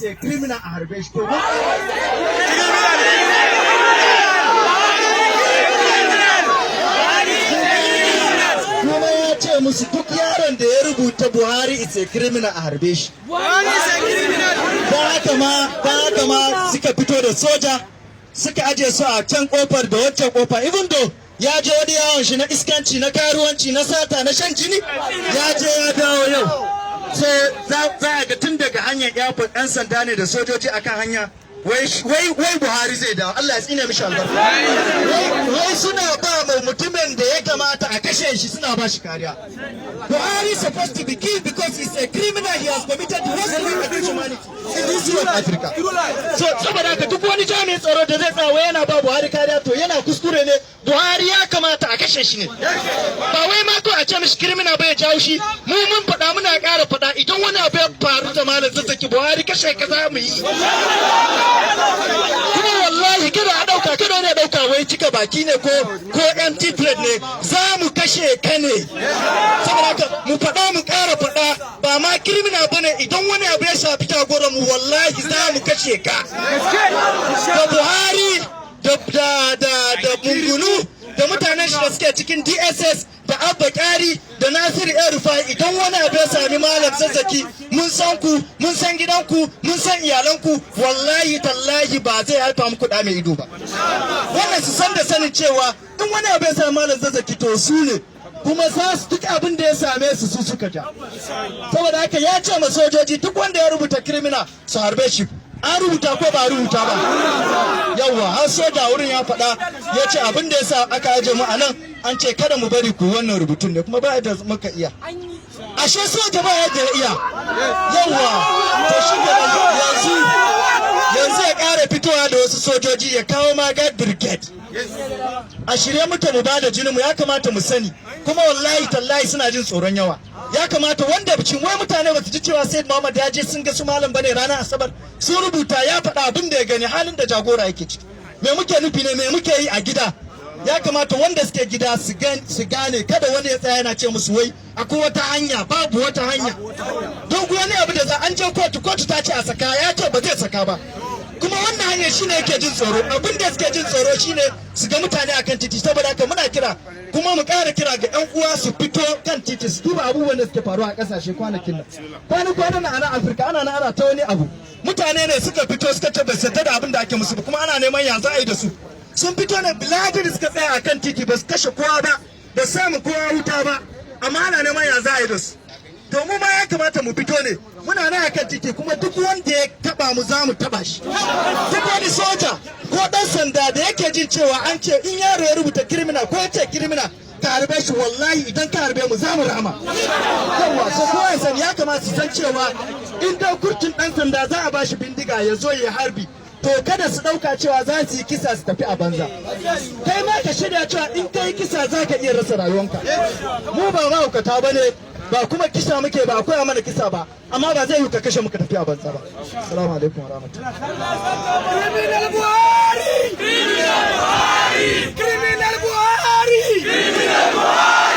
is a criminal, a harbe shi. To, kuma ya ce musu duk yaron da ya rubuta "Buhari is a criminal", a harbe shi. Da haka ma suka fito da soja, suka aje su a can kofar da wancan kofa, even though ya je wani yawon shi na iskanci, na karuwanci, na sata, na shan jini, ya je ya dawo yau. So za a ga tun daga hanyar airport ɗan sanda ne da sojoji akan hanya. Wai Buhari zai dawo. Allah ya tsine mishi albarka. Wai suna ba ma mutumin da ya kamata a kashe shi, suna ba shi kariya. Buhari supposed to be killed because he's a criminal. He has committed the worst crime against humanity in this of Africa. So saboda haka, duk wani jami'in tsaro da zai tsaya yana ba Buhari kariya, to yana kuskure ne. Buhari ya kamata a kashe shi ne, ba wai ma ko a ce mishi criminal ba ya jawo shi. Mu mun faɗa, muna ƙara faɗa, idan wani abu ya faru da Malam Zakzaky, Buhari kashe ka za mu yi. Kuma wallahi kada a ɗauka, kada wani ya ɗauka wai cika baki ne ko empty threat ne. Za mu kashe ka ne. Saboda haka mu faɗa, mu ƙara faɗa, ba ma criminal bane. Idan wani abu ya shafi jagoran mu, wallahi za mu kashe ka. Da Buhari da Monguno da mutanen shi da suke cikin DSS da Abba Kyari da Nasiru El Rufai, idan wani abu ya sami Malam Zakzaky, mun san ku, mun san gidanku, mun san iyalanku. Wallahi tallahi ba zai haifa muku da mai ido ba. Wannan su san da sanin cewa in wani abu ya sami Malam Zakzaky, to su ne kuma za su duk abin da ya same su, su suka ja. Saboda haka ya ce ma sojoji duk wanda ya rubuta "criminal" su harbe shi. An rubuta ko ba rubuta ba? Yawwa, har soja wurin ya faɗa, ya ce abin da ya sa aka aje mu a nan, an ce kada mu bari ku wannan rubutun ne, kuma ba yadda muka iya. Ashe soja ba yadda ya iya. Yawwa, to shi yanzu ya ƙara fitowa da wasu sojoji, ya kawo ma guard brigade. A shirye muke mu bada jinin mu. Ya kamata mu sani kuma, wallahi tallahi suna jin tsoron yawa. Ya kamata wanda bikin wai mutane ba su ji cewa Said Muhammad ya je sun ga su malam bane ranar Asabar, sun rubuta, ya faɗa abin da ya gani, halin da jagora yake ciki. Me muke nufi ne? Me muke yi a gida? Ya kamata wanda suke gida su gane, kada wani ya tsaya yana ce musu wai akwai wata hanya. Babu wata hanya. Duk wani abu da za an je kotu, kotu ta ce a saka, ya ce ba zai saka ba. Kuma wannan hanyar shine yake jin tsoro. Abin da suke jin tsoro shine su ga mutane akan titi. Saboda haka muna kira, kuma mu ƙara kira ga yan uwa su fito kan titi, su duba abubuwan da suke faruwa a ƙasashe kwanakin nan. Kwanan kwanan nan a nan Afirka ana nan ana ta wani abu. Mutane ne suka fito suka ce ba su yarda da abin da ake musu ba, kuma ana neman ya za a yi da su. Sun fito ne bilajin, suka tsaya akan titi, ba su kashe kowa ba, ba su samu kowa wuta ba, amma ana neman ya za a yi da su. To mu ma ya kamata mu fito ne, muna nan akan titi, kuma duk wanda ya taba mu, za mu taba shi. Duk wani soja ko dan sanda da yake jin cewa an ce in yaro ya rubuta "criminal" ko ya ce "criminal" ka harbe shi, wallahi idan ka harbe mu, za mu rama. Yawa, so kowa ya sani, ya kamata su san cewa in dai kurtun dan sanda za a bashi bindiga ya zo ya harbi, to kada su dauka cewa za su yi kisa su tafi a banza. Kai ma ka shirya cewa in kai kisa za ka iya rasa rayuwanka. Mu ba mahaukata ba ne ba, kuma kisa muke ba akwai mana kisa ba, amma ba zai yi ka kashe muka tafi a banza ba. Assalamu alaikum wa rahmatullahi. Criminal Buhari! Criminal Buhari! Criminal Buhari! Criminal Buhari!